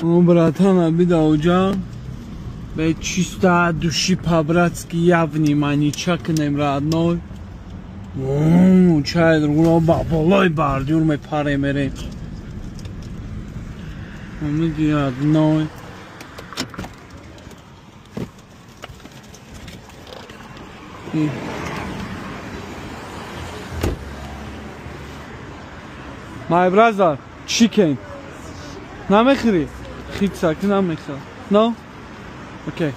Братан, бида уҷа. Бе чисто от души по-братски я внимание чакнем, родной. Чай другро ба болои бордюр мепарем мерем. Умиди родной. My brother, chicken. Намехӯрӣ? Хитсак намехӯрам. No? Okay.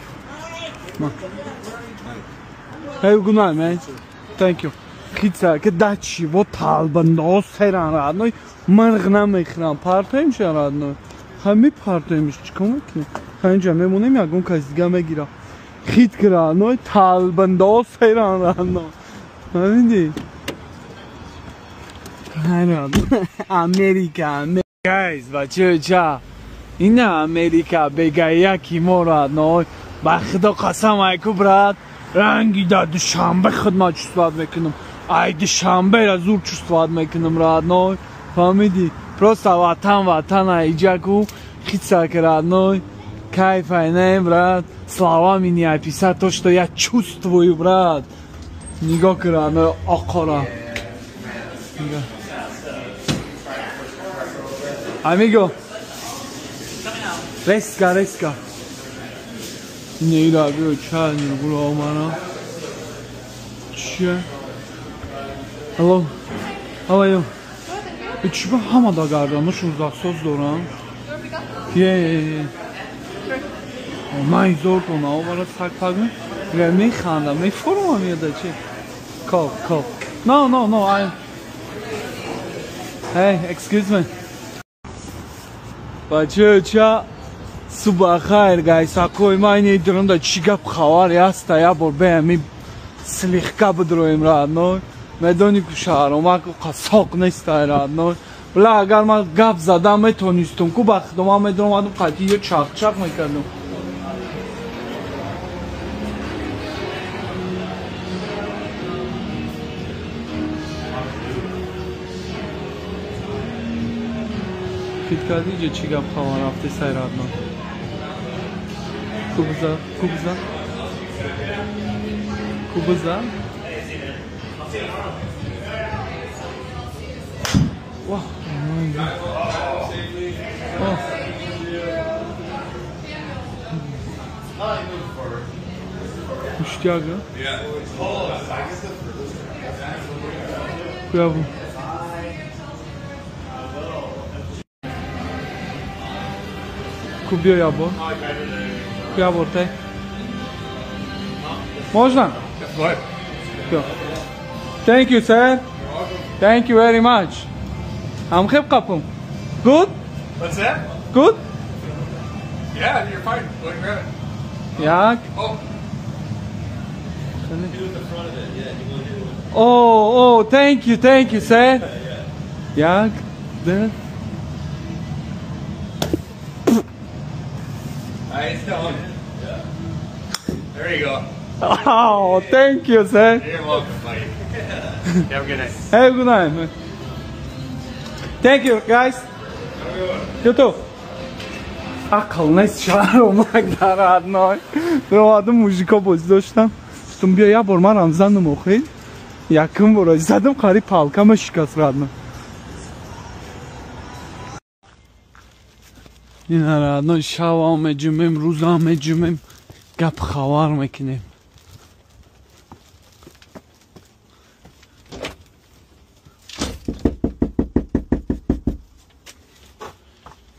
Have a good night, man. Thank you. Хитсак дачи во талбандо серан родной. Мирғ намехӯрам. Партоем ша родной. Ҳами партоемш чикор мекунем? Ҳаминҷа мемонем, ягон кас дига мегира. Хит родной, талбандо серан родной. Фаҳмидӣ? Америка, guys, бача, ина Америка бегаяки мо родной. Ба худо қасам айку брат, ранги да Душанбе хидмат чувствовать мекунам. Ай Душанбе ра зур чувствовать мекунам родной. Фаҳмидӣ? Просто ватан ватан айҷаку хитсак родной. Кайф ай брат. Словами не описать то, что я чувствую, брат. Нигоҳ кун родной, оқора. Amigo, резко, резко. Не, биё чай нигуро омана. Чия? Hello, how are you? Чӣ ба ҳама да гарданашон захсоз доранд? Yeah. Ман зор тона овара сак пак механдам, мефурмам яда чи? Call, call. No, no, no, I'm. Hey, excuse me. Бача, субҳ хайр, guys. Акои ман инедурам да чӣ гап хабаре ҳаста, як бор беами слегка бидроем родной. Медонӣ ку шаҳромак қасоқ нестай родной. Бла, агар ман гап задам метонистум ку ба худо ман медромадам қатъи ё чақчақ мекардам. Фит кардӣ ҷа чӣ гап хабар рафте сай родной? Кубза, кубза. Кубза. Вах, oh. Ништяк, да? Браво. Кубио ябо. Куя те? Можно? Thank you, sir. Thank you very much. I'm khib qapum. Good? What's that? Good? Yeah, you're fine. Go ahead and grab it. Yeah. Oh. Oh, oh, thank you, sir. Yeah. Yeah. It's still on. Yeah. There you go. Oh, thank you, sir. You're welcome, buddy. Have a good night. Have a good night, man. Thank you, guys. You too. Ақл нест шаҳромак дар родной. Ромадам мужико бозӣ доштам. Гуфтам биё як бор манам занам охир. Якум бор задам қариб палкама шикаст родной. Ина родной шавам меҷумем, рӯзам меҷумем, гап хабар мекунем.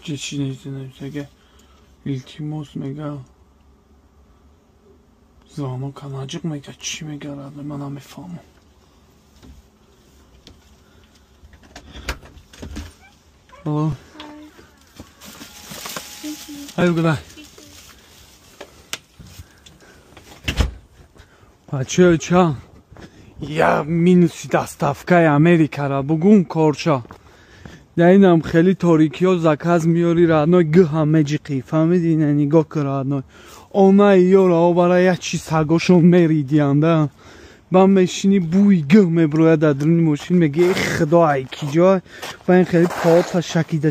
Чӣ нависага? Илтимос мега. Звонок анаҷиқ мега, чӣ мега родной, ман намефаҳмам. Hello. Have a good night. Бача, я минуси доставкаи Америкара бугун корча. Да инам хеле торикиё заказ меёри родной, гӯ меҷиқӣ, фаҳмидӣ? Ина нигоҳ кун родной. Онаи ёра овара як чи сагошон меридиян да. Ба мешини бӯи гӯ меброяд дар дуруни мошин, мегӯи эй худо ай ки ҷой. Ба ин хеле поата шакида.